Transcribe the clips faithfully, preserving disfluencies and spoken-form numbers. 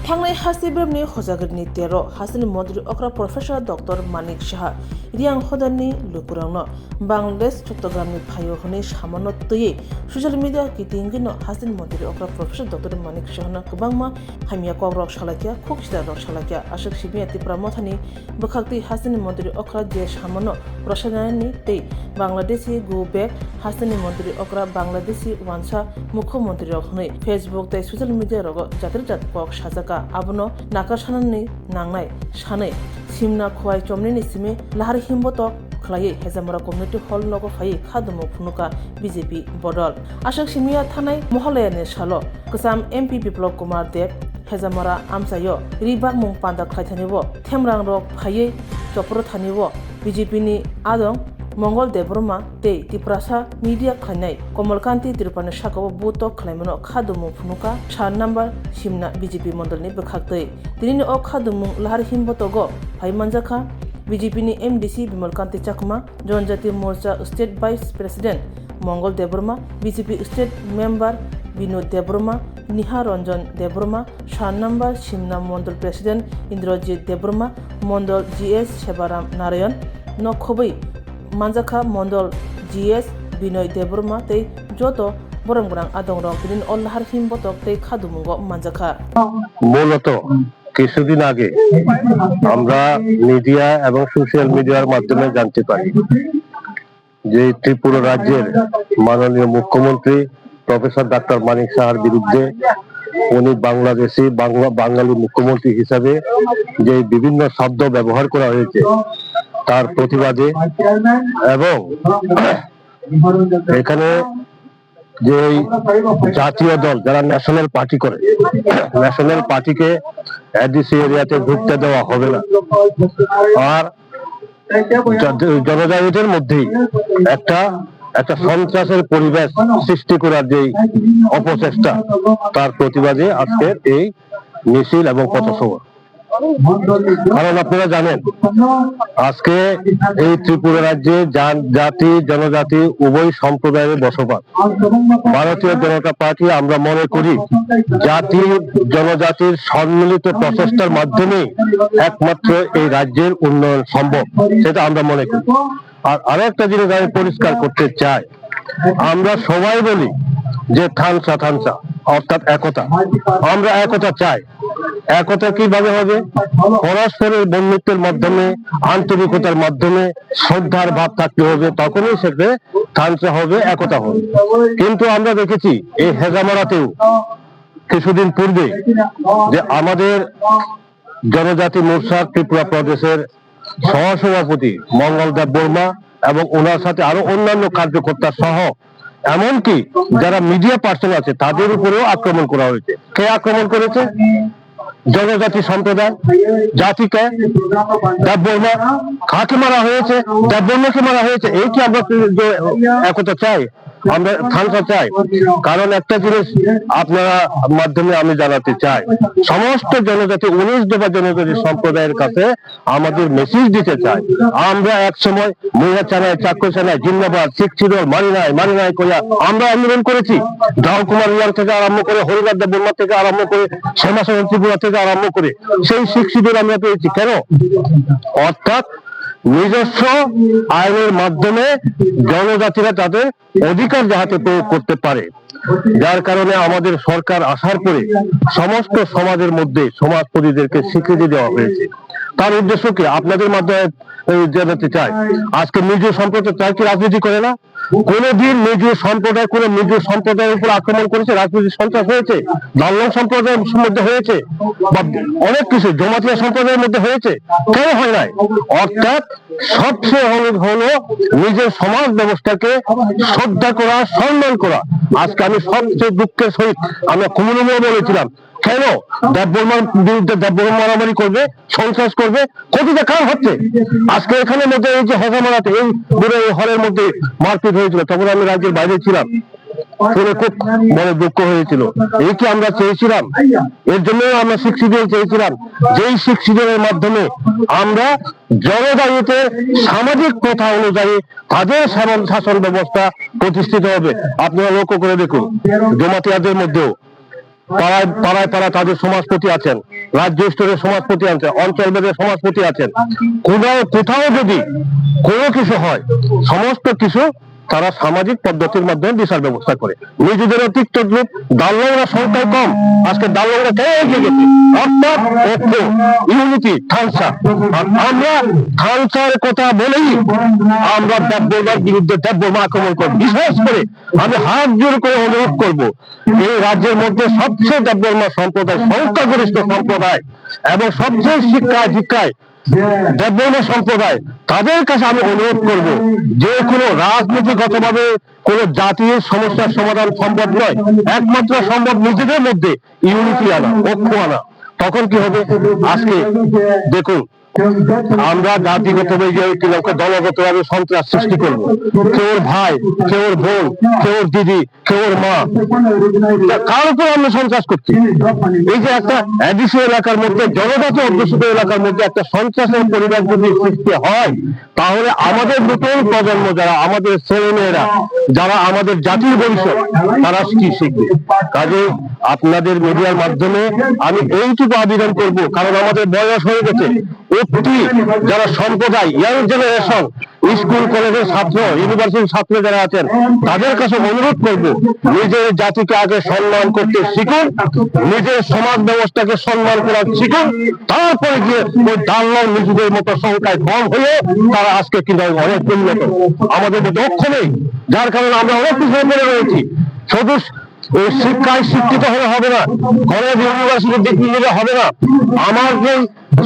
Thangnai haste beremni hojagrini tero hasteni montri okra Professor Doctor Manik Saha Riang hodanni lukurokno Bangladesh Chottogramni phaio hwnwi samono twiwi social media kitingwino hasteni montri okra Professor Doctor Manik Sahano kwbangma hamya kokrok salaikha, khuk sidarok salaikha. Aswk simiya Tipra Mothani bwkhaktwi hasteni montri okra je samono rwchapnani tei Bangladeshi go back hasteni montri okra Bangladeshi wansa mukho montrirok hwnwi Facebook tei social media rogo jatir jat kok sajaka, abono nakarsanani nangnai sanwi simna khowai chomnini simi lahar himbotok khlaiwi Hejamara Community Hall nogo phaiwi khadumung phunuka B J P bodol. Aswk simiya thanai Mohalayani salo kwcham M P Biplab Kumar Deb Hejamara amchaio ri bakmung panda khlaithani o themrang rok phaiwi chopro thani o B J P ni adong Mongol Debbarma tei Tiprasa media khlainai Komal Kanti Tripurani sakao butok khlaimano khadumung phunuka sa number simna B J P mondolni bwkhaktwi. Tinini o khadumung lahar himbotogo phai manjakha B J P ni M D C Bimal Kanti Chakma, Janajati Morcha State Vice President Mongol Debbarma, B J P State Member Binod Debbarma, Niha Ranjan Debbarma, sa number Simna Mondol President Indrajit Debbarma, Mondol G S Sebaram Narayan, nok khobwi manjakha Mondol G S Binoy Debbarma tei joto borom gwnang adongrok bini o lahar him botok tei khadumungo manjakha. মূলত কিছুদিন আগে আমরা মিডিয়া এবং সোশ্যাল মিডিয়ার মাধ্যমে জানতে পারি যে ত্রিপুরা রাজ্যের মাননীয় মুখ্যমন্ত্রী প্রফেসর ডাক্তার মানিক সাহার বিরুদ্ধে উনি বাংলাদেশি বাংলা বাঙালি মুখ্যমন্ত্রী হিসাবে যে বিভিন্ন শব্দ ব্যবহার করা হয়েছে তার প্রতিবাদে এবং এখানে যে ওই জাতীয় দল যারা ন্যাশনাল পার্টি করে, ন্যাশনাল পার্টিকে এডিসি এরিয়াতে ঢুকতে দেওয়া হবে না। আর জন- জনজাতিদের মধ্যেই একটা একটা সন্ত্রাসের পরিবেশ সৃষ্টি করার যেই অপচেষ্টা, তার প্রতিবাদে আজকের এই মিছিল এবং পথসভা। কারণ আপনারা জানেন, আজকে এই ত্রিপুরা রাজ্যে জান- জাতি জনজাতি উভয় সম্প্রদায়ের বসবাস। ভারতীয় জনতা পার্টি আমরা মনে করি জাতি জনজাতির সম্মিলিত প্রচেষ্টার মাধ্যমেই একমাত্র এই রাজ্যের উন্নয়ন সম্ভব, সেটা আমরা মনে করি। আর আরেকটা জিনিস আমি পরিষ্কার করতে চাই, আমরা সবাই বলি যে থানসা থানসা অর্থাৎ একতা, আমরা একতা চাই। একতা কিভাবে হবে? পরস্পরের বন্ধুত্বের মাধ্যমে, আন্তরিকতার মাধ্যমে, শ্রদ্ধার ভাব থাকতে হবে, তখনই সেটা থানসা হবে, একতা হবে। কিন্তু আমরা দেখেছি এই হেজামারাতেও কিছুদিন পূর্বে যে আমাদের জনজাতি মোর্চা ত্রিপুরা প্রদেশের সহসভাপতি মঙ্গল দেব বর্মা এবং ওনার সাথে আরো অন্যান্য কার্যকর্তা সহ এমনকি যারা মিডিয়া পার্সন আছে তাদের উপরেও আক্রমণ করা হয়েছে। কে আক্রমণ করেছে? জনজাতি সম্প্রদায়, জাতিকে দেব বর্মা কাকে মারা হয়েছে, দেব বর্মাকে মারা হয়েছে। এই কি আমরা যে একতা চাই? আমরা থানসা চাই। কারণ একটা জিনিস আপনারা মাধ্যমে আমি জানাতে চাই, সমস্ত জনজাতি উনিশ দফা জনজাতি সম্প্রদায়ের কাছে আমাদের মেসেজ দিতে চাই। আমরা এক সময় মহিলা চানায় চাক্কু চানায় জিন্দাবাদ, সিক্সটি দল মারি নাই মারি নাই কইয়া আমরা আন্দোলন করেছি। দাও কুমার রিয়াং থেকে আরম্ভ করে, হরিদাস দেব বর্মা থেকে আরম্ভ করে, শ্যামা সরণ ত্রিপুরা থেকে আরম্ভ করে সেই সিক্সটি দল আমরা পেয়েছি। কেন? অর্থাৎ নিজস্ব আইনের মাধ্যমে জনজাতিরা তাদের অধিকার যাহাতে প্রয়োগ করতে পারে, যার কারণে আমাদের সরকার আসার পরে সমস্ত সমাজের মধ্যে সমাজপতিদেরকে স্বীকৃতি দেওয়া হয়েছে। তার উদ্দেশ্য কি? আপনাদের মাধ্যমে এই জানাতে চাই, আজকে মিজো সম্প্রদায় তারা কি রাজনীতি করে না? কোনোদিন মিজো সম্প্রদায় কোনো মিজো সম্প্রদায়ের উপর আক্রমণ করেছে, রাজনৈতিক সন্ত্রাস হয়েছে, দাল্লং সম্প্রদায়ের মধ্যে হয়েছে, বা অনেক কিছু জমাতিয়া সম্প্রদায়ের মধ্যে হয়েছে, কেন হয় নাই? অর্থাৎ সবচেয়ে হলো হলো নিজের সমাজ ব্যবস্থাকে শ্রদ্ধা করা, সম্মান করা। আজকে আমি সবচেয়ে দুঃখের সহিত আমরা কুমুরুমুরা বলেছিলাম, কেন দেববর্মার বিরুদ্ধে দেববর্মা মারামারি করবে, সন্ত্রাস করবে? ক্ষতিটা কার হচ্ছে? আজকে এখানে মধ্যে এই যে হেজামারাতে এই বুড়ো এই হলের মধ্যে মারপিট হয়েছিল, তখন আমি রাজ্যের বাইরে ছিলাম, শুনে খুব বড় দুঃখ হয়েছিল। এই কি আমরা চেয়েছিলাম? এর জন্যই আমরা সিক্সটি চেয়েছিলাম, যেই সিক্সটি মাধ্যমে আমরা জনজাতিতে সামাজিক প্রথা অনুযায়ী তাদের শাসন শাসন ব্যবস্থা প্রতিষ্ঠিত হবে। আপনারা লক্ষ্য করে দেখুন, জমাতিয়াদের মধ্যেও পাড়ায় পাড়ায় পাড়ায় তাদের সমাজপতি আছেন, রাজ্য স্তরের সমাজপতি আছেন, অঞ্চল ভেদে সমাজপতি আছেন। কোনো কোথাও যদি কোনো কিছু হয়, সমস্ত কিছু তারা সামাজিক পদ্ধতির মাধ্যমে বিচার ব্যবস্থা করে। নিজেদের অতীত তদ্রূপ, দাল্লাংরা সংখ্যায় কম, আজকে দাল্লাংরা কেন এগিয়ে গেছে? অর্থাৎ ঐক্য, ইউনিটি, থানসা। আর আমরা থানসার কথা বলেই আমরা দেববর্মার বিরুদ্ধে দেববর্মা আক্রমণ করব। বিশেষ করে আমি হাত জোর করে অনুরোধ করব, এই রাজ্যের মধ্যে সবচেয়ে দেববর্মা সম্প্রদায়, সংখ্যাগরিষ্ঠ সম্প্রদায় এবং সবচেয়ে শিক্ষা দীক্ষায় দেববর্মা সম্প্রদায়, তাদের কাছে আমি অনুরোধ করব, যে কোনো রাজনীতিগতভাবে কোনো জাতির সমস্যার সমাধান সম্ভব নয়। একমাত্র সম্ভব নিজেদের মধ্যে ইউনিটি আনা, ঐক্য আনা। তখন কি হবে? আজকে দেখুন, আমরা জাতিগতভাবে যে কি লোকে দলগতভাবে সন্ত্রাস সৃষ্টি করব, কেউ ওর ভাই, কেউ ওর বোন, কেউ ওর দিদি, কেউ ওর মা, তা কার উপর আমরা সন্ত্রাস করছি? এই যে একটা এডিসি এলাকার মধ্যে, জনজাতি অধ্যুষিত এলাকার মধ্যে একটা সন্ত্রাসের পরিবেশ যদি সৃষ্টি হয়, তাহলে আমাদের নতুন প্রজন্ম, যারা আমাদের ছেলেমেয়েরা, যারা আমাদের জাতির ভবিষ্যৎ, তারা কি শিখবে? কাজে আপনাদের মিডিয়ার মাধ্যমে আমি এইটুকু আবেদন করব, কারণ আমাদের বয়স হয়ে গেছে, উঠতি যারা সম্প্রদায়, ইয়াং জেনারেশন, স্কুল কলেজের ছাত্র, ইউনিভার্সিটির ছাত্র যারা আছেন, তাদের কাছে অনুরোধ করব, নিজের জাতিকে আগে সম্মান করতে শিখুন, নিজের সমাজ ব্যবস্থাকে সম্মান করা শিখুন। তারপরে গিয়ে ওই দাল্লাল মিজুদের মতো সংখ্যায় কম হয়ে তারা আজকে কিন্তু অনেক উন্নত। আমাদের মধ্যে ঐক্য নেই, যার কারণে আমরা অনেক পিছনে পড়ে রয়েছি। শুধু ওই শিক্ষায় শিক্ষিত হলে হবে না, কলেজ ইউনিভার্সিটি ডিগ্রি নিলে হবে না। আমাদের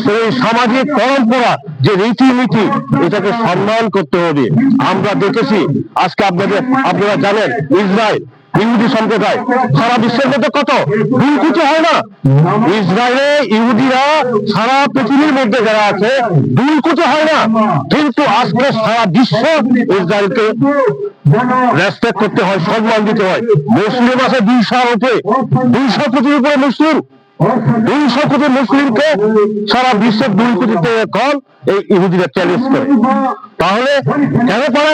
সেই সামাজিক পরম্পরা, যে রীতিনীতি, এটাকে সম্মান করতে হবে। আমরা দেখেছি আজকে আপনাদের, আপনারা জানেন, ইসরায়েল ইহুদি সম্প্রদায় সারা বিশ্বের মধ্যে কত দুই কোটি হয় না? ইসরায়েলে ইহুদিরা সারা পৃথিবীর মধ্যে যারা আছে দুই কোটি হয় না, কিন্তু আজকে সারা বিশ্ব ইসরায়েলকে রেসপেক্ট করতে হয়, সম্মান দিতে হয়। মুসলিম আছে দুইশোর উপরে, দুইশো কোটির উপরে মুসলিম, দুইশো কোটি মুসলিমকে সারা বিশ্বের দুই কোটি থেকে কম এই ইহুদিরা চ্যালেঞ্জ করে। তাহলে কেন পারে?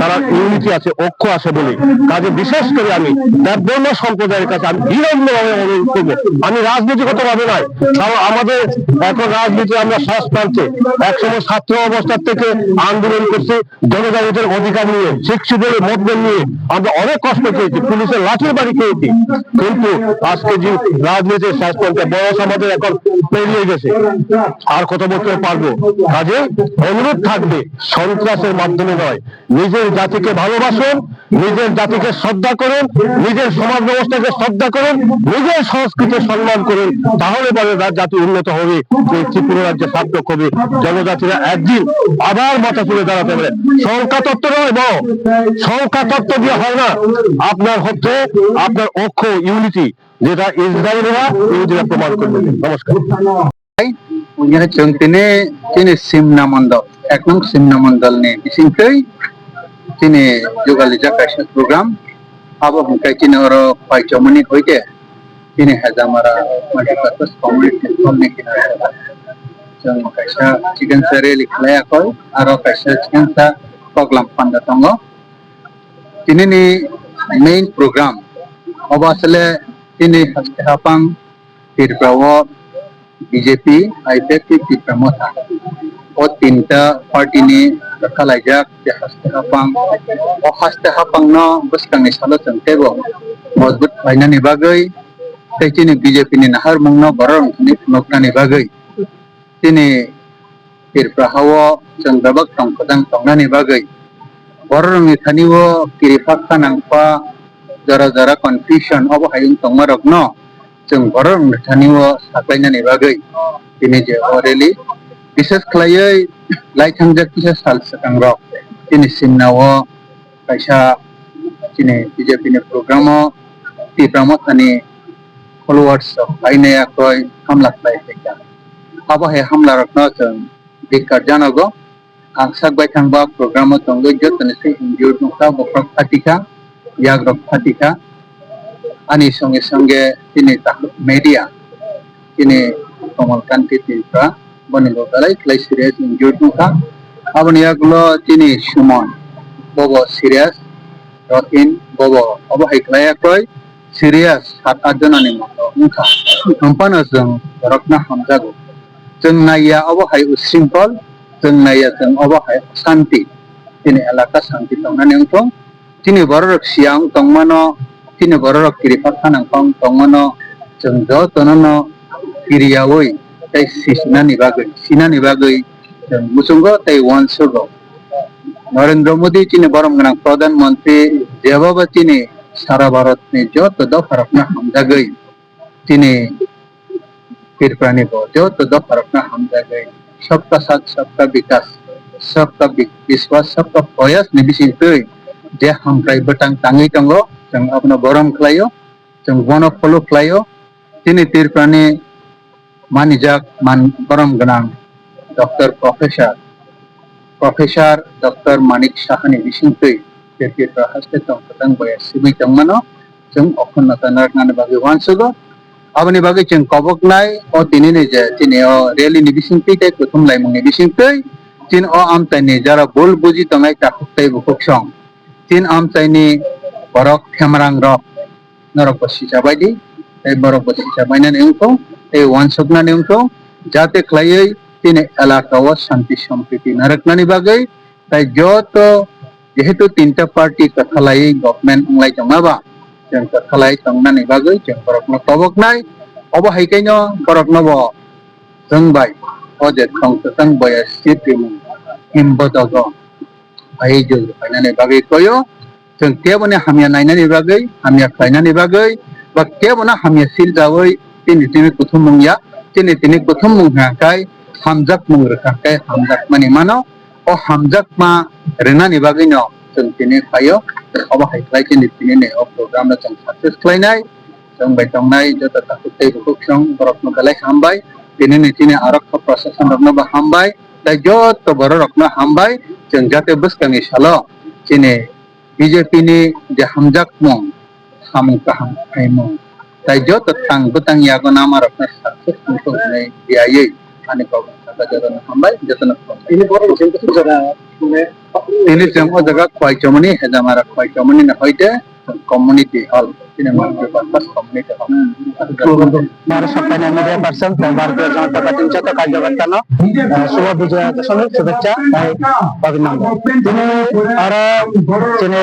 তারা ইউনিটি আছে, ঐক্য আছে বলে। কাজে বিশেষ করে আমি দেববর্মা সম্প্রদায়ের কাছে আমি বিনম্রভাবে অনুরোধ করবো, আমি রাজনীতিগতভাবে নয়, কারণ আমাদের এখন রাজনীতি আমরা শেষ প্রান্তে। একসময় ছাত্র অবস্থা থেকে আন্দোলন করছি, জনজাতিদের অধিকার নিয়ে, শিক্ষিতদের মতভেদ নিয়ে আমরা অনেক কষ্ট পেয়েছি, পুলিশের লাঠির বাড়ি খেয়েছি, কিন্তু আজকে যে রাজনীতির শেষ প্রান্তে বয়স আমাদের এখন পেরিয়ে গেছে, আর কত বছর পারবো? কাজে অনুরোধ থাকবে, সন্ত্রাসের মাধ্যমে নয়, নিজের জাতিকে ভালোবাসুন, নিজের জাতিকে শ্রদ্ধা করুন, নিজের সমাজ ব্যবস্থাকে শ্রদ্ধা করুন, নিজের সংস্কৃতি সম্মান করুন, তাহলে পরে রা-, জাতি উন্নত হবে, এই ত্রিপুরা রাজ্য সার্থক হবে। জনজাতিরা একদিন আবার মাথা তুলে দাঁড়াতে পারে। সংখ্যাতত্ত্ব নয় বড়, সংখ্যাতত্ত্ব দিয়ে হয় না, আপনার হচ্ছে আপনার ঐক্য, ইউনিটি, যেটা ইসরায়েলরা ইহুদিরা প্রমাণ করবে। নমস্কার। Wngya chwng tini chini Simna Mondol, ek nong Simna Mondol ni bisingtwi chini jugalijak kaisa program. Abo hwnkhe chini oro paichomani hoite chini Hajamara multipurpose community hall ni kinaro chwng kaisa chikensa rally khlai yakoi, aro kaisa chikensa koklam panda tongo. Tini ni main program obo asle chini haste hapang Tripura o B J P, I P F T, Tipra Motha. O tinta party ni rwkha laijak je haste hapang. O haste hapang no bwskang ni salo chwng teibo mojbut khlainani bagwi tei chini B J P ni naharmung no borok rok ni phunuknani bagwi chini Tripura ha o chwng bebak tong kwchang tongnani bagwi borok rok ni thani o kiriphak kha nangkha jora jora confusion obo hai wng tongma rok no chwng borok rok ni thani o saklainani bagwi tini je o rally bises khlaiwi lai thangjak kisa sal swkang rok tini Simna o kaisa chini B J P ni program o Tipra Motha ni followers rok painai akhoi hamla khlai phaikha. Abo hai hamla rok no chwng dik kar janogo. Ang sak bai thang ba program o tongwi joto ni se injured wngkha, bokhorok phatikha, yak rok phatikha. Ani songe songe chini media, chini Komal Kanti Tripura, boni bo belai khlai serious injured wngkha. Aboni yagulo chini Suman, bobo serious, Rothin, bobo obo hai khlai akhoi serious, sat at jona ni moto wngkha, wngphano chwng borokno hamjago. Chwng naiya obo hai ushrinkol, chwng naiya chwng obo hai osanti, chini elaka santi tongnani wngthung. Chini bororok siyang tongmano, chini bororok kiriphak khanang tongmano, chwng jotono no kiriyaui tei sisinani bagwi, sinani bagwi chwng muchungo tei uansugo. Narendra Modi chini borom gwnang Pradhan Mantri jebaba chini sara Bharatni joto dopharokno hamjagwi chini Tripurani bo joto dopharokno hamjagwi Sabka Saath, Sabka Vikas, Sabka Vi-, Vishwas, Sabka Prayas ni bisingtwi je hamkrai bwtang tangwi tongo, chwng abono borom khlaio, chwng bono follow khlaio. Chini Tripurani manijak man borom gwnang Doctor Professor, Professor Doctor Manik Sahani bisingtwi je Tripura haste tong kwchang boya sibui tongmano chwng okhorno ta narwknani bagwi uansugo. Aboni bagwi chwng koboknai o tinini je chini o rally ni bisingtwi tei kuthum laimungni bisingtwi chini o amchaini jara bul buji tongnai takhuk tei bukhuk song chini amchaini borok khemrang rok norokbo sichabaidi, tei borokbo sichabainani wngkho, tei uansuknani wngkho, jate khlaiwi chini elaka o shanti sampriti narwknani bagwi, tei joto jehetu tinta party kwthalaiwi government wnglai tongma ba, chwng kwthalai tongnani bagwi chwng borokno koboknai. Obo hai khaino borokno bo chwng bai o je thong kwchang boya seat rimung himbodogo phai jul phainani bagwi koyo. Chwng kebono hamya nainani bagwi, hamya khlainani bagwi, ba kebono hamya siljaui chini tini kuthumung ya, chini tini kuthumung hwnka khe hamjakmung rwkha khe hamjakmani mano. O hamjakma rwnani bagwino chwng tini phaio. Obo hai khlai chini tini ni o program no chwng success khlainai. Chwng bai tongnai joto takhuk tei bukhuk song borokno belai hambai. Tini ni chini arokha procession rokno bo hambai. Tei joto borok rokno hambai. Chwng jate bwskangni salo chini B J P ni je hamjakmung, samung kaham khaimung, tei joto tang bwtang yago namarokno success wngthok hwnwi biyaiwi ani kok saka jotono hambai, jotono khulumbai. Tini borok ni sengkhe sujara, mane, tini chwng o jaga Khwaichomoni, Hejamara Khwaichomoni ni hoite community hall, tini Manjri Purpose Community Hall. Bharat Sorkarni media person, tei Bharatiya Janata Party ni joto karyakarta no, eh, Shubha Bijoya Dashami shubhechha tei abhinandan. Tini aro chini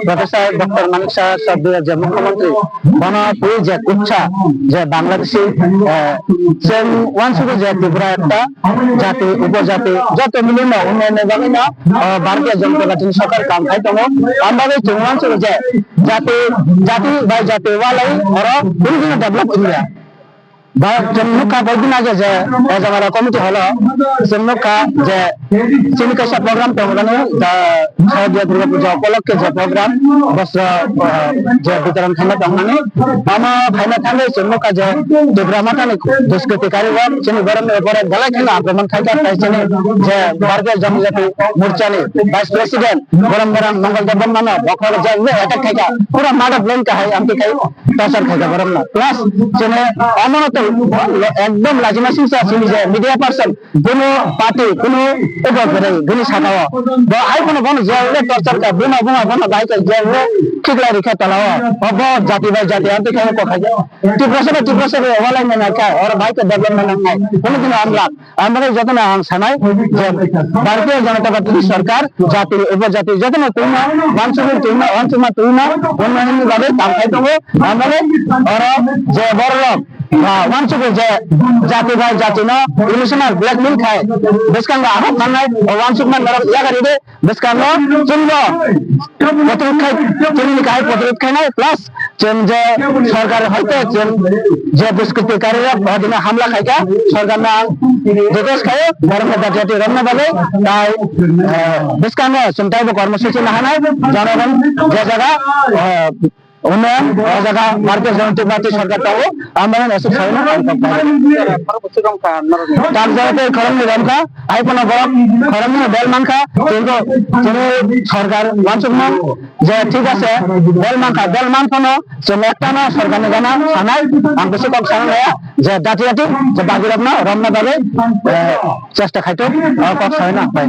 Professor Doctor Manik Saha sir je Mukhyamantri, bono twi je kuksa je Bangladeshi, eh, chwng uansugo je Tripura ekta jati, upojati, joto milino unnayonni bagwino, eh, Bharatiya Janata Party ni sorkar kam khai tongo. Ang bagwi chwng uansugo je jati, jati bai jati walai oro tini develop wngya. Ba, chwng nukha bai bini age je, eh, Jamara committee holo, chwng nukha je, chini kaisa program tongmani, da, Sharadiya Durga Puja upolokhe je program, bosro, eh, je bitoron khaina tongmani, omo khaina thangwi chwng nukha je, Tipra Mothani duskriti karirok, chini borokni upore belai kheno akromon khaikha, tei chini je Bharatiya Janata Morcha ni Vice President, Gorom Gorom Mongol Debbarma no, bokhorok je attack khaikha, pura murder plan kahai amtwi khai, torture khaikha borokno. Plus, chini omono tei ekdom lajima singsa chini je media person, kuno party, kuno ebo kwrwi, bini sakao. Bo hai phano bono jail le torture kha, buma buma bono bai khe jail le khiklai rikha tolao. Obo jati bai jati amtwi khai kok khai. Tiprasa bai Tiprasa bai walai nai nai kha, oro bai khe development nang nai. Kuno dino amlak. Amrok jotono ang sanai je Bharatiya Janata Party ni sorkar jati, upojati jotono twima, wansugwi twima, wansukma twima, unnayonni bagwi kam khai tongo. Amrok oro je borok, ah, wansugwi je jati bai jati no emotional blackmail khai bwskango ahok mangnai, o wansukma norok yakaridi. Bwskango chwngno protirod khai, chwngni kahai protirod khainai, plus chwng je sorkar hoite chwng je duskriti karirok hodino hamla khaikha, sorkarno ang request khaio, borokno dati dati romna bagwi, tai, eh, bwskango chwng taibo kormosuchi nahanai, jonogon je jaga, eh, Unnayan, o jaga Bharatiya Janata Party sorkar tongo, amrani aswk saui no ang kok bai. Tar jaga tei khoroknwi romkha, hai phano borok khoroknwi bel mankha, kintu chini sorkar uansukmung je thik ase, bel mankha, bel man phano chwng ektano sorkarni gana sanai, ang bisi kok sana naya je dati dati je bagwirokno romna bagwi, eh, chesta khaito, o kok saui no ang bai.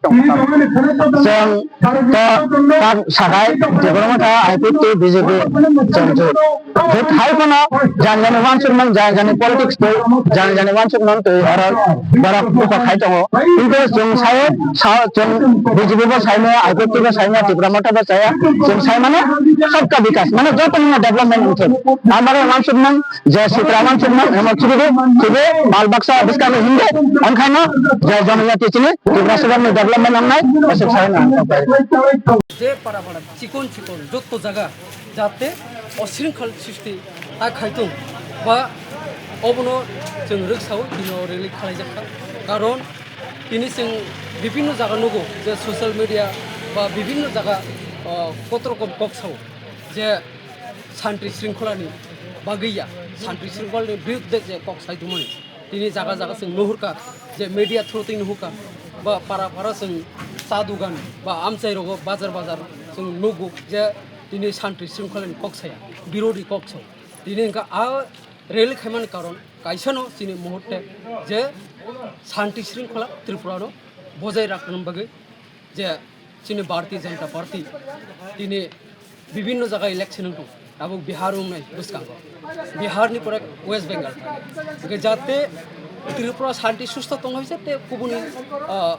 tongkha. Chwng to tak sakai Tipra Motha I P F T B J P chwng jut. Jut hai phano jani jani uansukmung, jani jani politics twi, jani jani uansukmung twi oro borok buphang khai tongo. Kintu chwng sayo, sa-, chwng B J P bo saimaya, I P F T bo saimaya, Tipra Motha bo saya, chwng saimano sabka bikas, mane joto ni development wngthok. Amaro uansukmung, je sitra uansukmung, emo khibibo, khibi, bal baksa bwskangni himde, onkhaino, je jonojati chini, Tripura Sudan ni development wngnai, aswk sai na ang kok bai. Je para para, chikon chikon, jotto jaga, jate osringkhol srishti ta khaitung, ba obono chwng rwksaui, tini o rally khlaijakha. Karon, tini chwng bibhinno jaga nugo, je social media ba bibhinno jaga, o, kotor kom kok sao, je shanti shringkholani bagwi ya, shanti shringkholani birudde je kok sai tongmani. Tini jaga jaga chwng nuhurkha, je media through twi nuhurkha, ba para para chwng cha dugan ba amchai rogo, bazar bazar chwng nugo, je tini shanti shringkholani kok saya, birodi kok sao. Tini hwnkha a rally khaimani karon kaisano chini muhurte, je shanti shringkhola Tripura no bojai rakna bagwi je chini Bharatiya Janata Party tini bibhinno jaga election wng tongo. Tabuk Bihar wngnai bwskango. Bihar ni pore West Bengal thangwi. Hwnkhe jate Tripura shanti sustho tongwi jate kubuni, ah,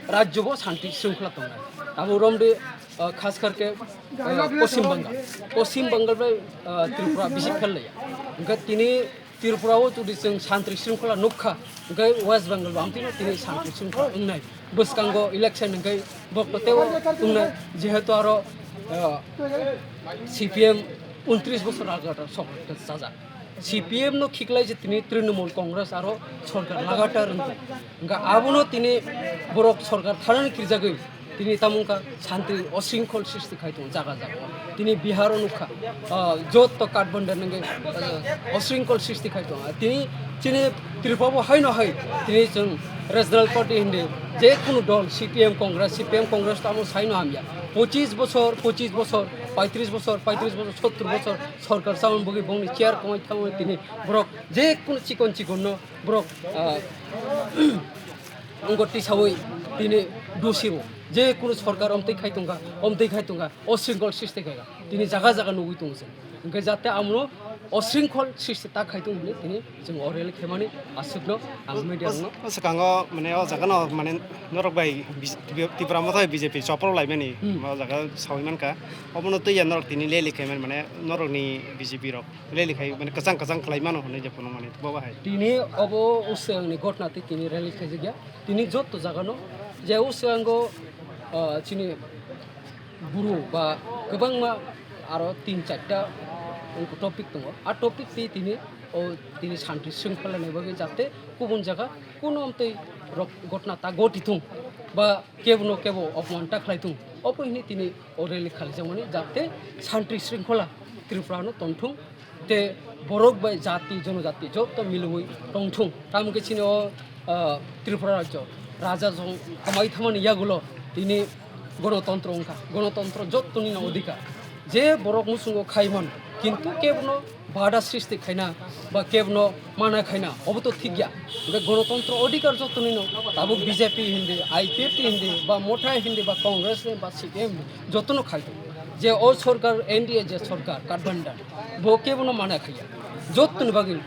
rajyo bo shanti shringkhola tongnai. Tabuk romde, ah, khas kharke, ah, Poschim Bengal. Poschim Bengal bai, ah, Tripura bisi phel laiya. Hwnkhe tini Tripura o jodi chwng shanti shringkhola nukha, hwnkhe West Bengal bo amtwino tini shanti shringkhola wngnai. Bwskango election hwnkhe bokto teibo wngnai, jehetu aro, ah, C P M untris bosor lagatar sorkar chajak. C P M no khiklai je tini Trinamool Congress aro sorkar lagatar wngkha. Hwnkhe abono tini borok sorkar thanani kirjagwi tini tamo wngkha shanti osringkhol srishti khai tongo jaga jaga. Tini Bihar o nukha, ah, jotto Kathmandu nungwi, ah, osringkhol srishti khai tongo. Tini chini Tripura bo haino hai tini chwng regional party hindi je kunu dol C P M Congress, C P M Congress tamo saino hamya. Pochis bosor, pochis bosor, paitris bosor, paitris bosor, sottur bosor sorkar chamani bagwi bongni chair kwmai thangwi tini borok je kunu chikon chikon no borok, ah, wngkha tisaui tini dusi bo. Je kunu sorkar omtwi khai tongkha, omtwi khai tongkha, osringkhol srishti khai kha. Tini jaga jaga nugwi tongo chwng. Hwnkhe jate amono osringkhol srishti ta khai tong hwnwi tini chwng o rally khaimani aswkno ang media rokno. O swkango mane o jaga no mane norok bai B J P, Tipra Motha bai B J P chopor laimani. Hmm. O jaga saui mankha. Obono twiya norok tini rally khaimani mane norokni B J P rok. Rally khai mane kwchang kwchang khlai mano hwnwi je phunukmani bo bahai. Tini obo uswkni ghotna tei tini rally khaijakya. Tini jotto jagano je uswango, ah, chini buru ba kwbangma aro tin charta topic tongo. A topic tei tini o tini shanti shringkhola ni bagwi jate kubun jaga kuno amtwi rok ghotna ta ghoti thung ba kebo no kebo opman ta khlai thung. Obo hwnwi tini o rally khaijakmani jate shanti shringkhola Tripura no tongthung. Tei borok bai jati, jonojati joto milwi tongthung. Tamo khe chini o, ah, Tripura rajyo raja jong kwmai thangmani yagulo tini gonotontro wngkha. Gonotontro jotoni no odhikar. Je borok muchungo khai mano, kintu kebono bada srishti khaina ba kebono mana khaina, obo to thik ya. Hwnkhe gonotontro odhikar jotoni no tabuk B J P hindi, I P F T hindi, ba Motha hindi, ba Congress hindi, ba C P M hindi, jotono khai tongo. Je o sorkar, N D A je sorkar, Kathmandu, bo kebono mana khaiya. Jottoni bagwi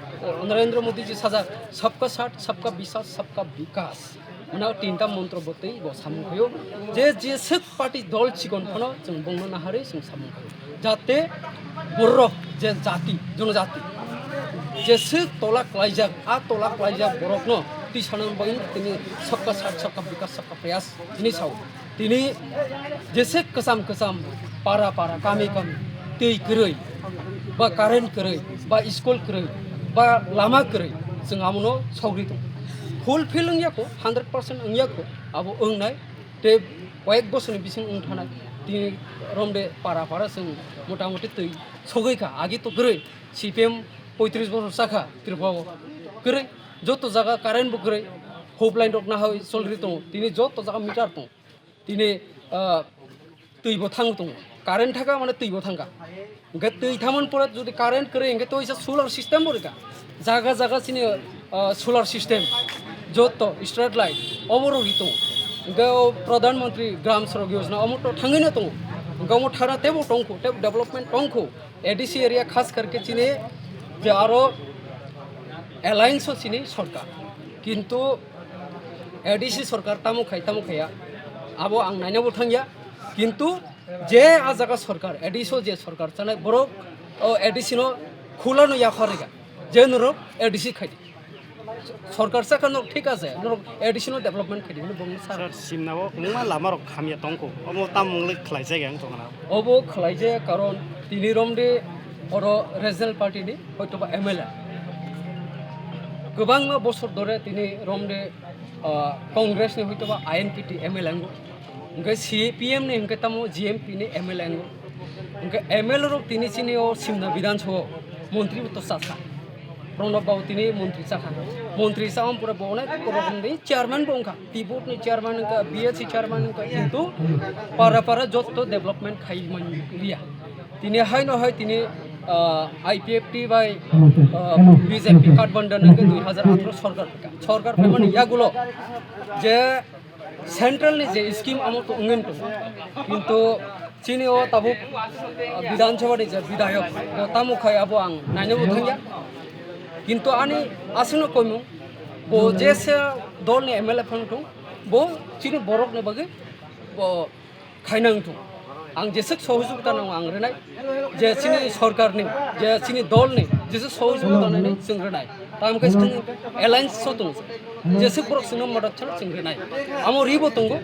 Narendra Modi ji sajak, "Sabka saath, sabka biswas, sabka bikas." Mane o tinta montro bo tei bo samung khaio. Je, je swk party dol chikon phano chwng bongno naharwi chwng samung khaio. Jate borok je jati, jonojati, je swk tola klaijak, a tola klaijak borokno twi sana bagwi tini sabka saath, sabka bikas, sabka prayas hwnwi sao. Tini jese kwcham kwcham para para kami kami twi kwrwi ba current kwrwi ba school kwrwi ba lama kwrwi chwng amono sogri tongo. Fulfill wngya kho, hundred percent wngya kho, abo wngnai tei koyek bosorni bising wng thanai. Tini romde para para chwng motamuti twi sogwi kha, agi to kwrwi C P M poitris bosor chakha Tripura o kwrwi, joto jaga current bo kwrwi, hoop line rok naharwi cholri tongo, tini joto jaga meter tongo. Tini, ah, twi bo thang tongo. Current thangkha mane twi bo thangkha. Hwnkhe twi thamani pore jodi current kwrwi hwnkhe to isa solar system bo rwkha. Jaga jaga chini, ah, solar system, jotto street light obo rwgwi tongo. Hwnkhe o Pradhan Mantri Gram Sadak Yojana omo to thangwi no tongo. Hwnkhe omo thara teibo tongkhu, teibo development tongkhu. A D C area khas karkhe chini je aro alliance o chini sorkar. Kintu A D C sorkar tamo khai, tamo khaiya, abo ang naina bo thangya. Kintu je a jaga sorkar, A D C o je sorkar chanai, borok o A D C no khulano yaphar rega, je norok A D C khai di. Sorkar sakha norok thik ase, norok A D C no development khai di, hwnwi bongni sa. Sir, Simna o kwbangma lama rok hamya tongkho, omo tamung le khlai jagwi ang tongna. Obo khlai je, karon tini romde oro regional party ni hoitoba M L A. Kwbangma bosor dore tini romde, ah, Congress ni hoitoba I N P T M L A ango. Hwnkhe C P M ni hwnkhe tamo G M P ni M L A ango. Hwnkhe M L A rok tini chini o Simna Bidhan Sabha o montri bo to chakha. Pranab Babu tini montri chakha. Montri chakha pore bo onek rokom ni chairman bo wngkha. T board ni chairman wngkha, B S C chairman wngkha, kintu para para jotto development khai man liya. Tini hai no hai tini, ah, I P F T bai, ah, B J P Gathbandhan hwnkhe dui hazar atharo sorkar phaikha. Sorkar phaimani yagulo je central ni je scheme amo to wngwi tongo, kintu chini o tabuk, ah, Bidhan Sabha ni je bidhayok, bo tamo khai abo ang naina bo thangya. Kintu ani aswkno koimung, bo jesa dol ni M L A phano thung, bo chini borok ni bagwi bo khaina wng thung. Ang jeswk sohojogita nango ang rwnai, je chini sorkar ni, je chini dol ni jeswk sohojogita nani chwng rwnai. Tamo khe chwng alliance o tongo, jeswk borok chwngno modot chano chwng rwnai. Amo ribo tongo,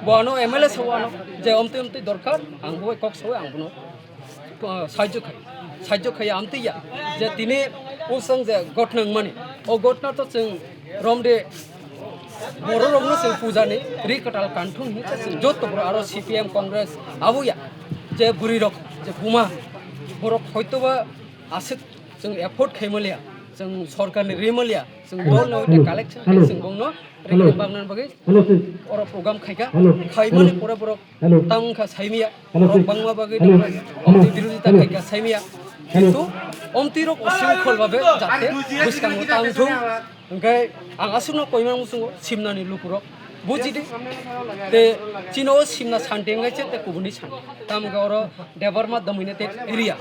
bo ano M L A sao ano, je omtwi omtwi dorkar, ang bo kok sao ang bono, uh, sahajyo khai, sahajyo khai amtwi ya, je tini usang je gotna wngmani, o gotna to chwng romde bororokno chwng pujani ri kwtal kanthung hinwi chwng jotto borok aro C P M, Congress abo ya, je bwrwirok, je buma, borok hoitoba aswk chwng afford khaimaliya, chwng sorkarni rimaliya, chwng dolno hoite collection khai chwng bongno rikna bagna bagwi oro program khaikha, khaimani pore borok tang wngkha saimiya, borok bangma bagwi omtwi birodita khaikha saimiya, kintu omtwirok ushrinkhol babe jate bwskango tang thung. Hwnkhe ang aswkno koimang muchungo Simnani lukurok bujidi, te chini o Simna santi wngkha se te kubuni santi. Tamo khe oro Debbarma dominated area,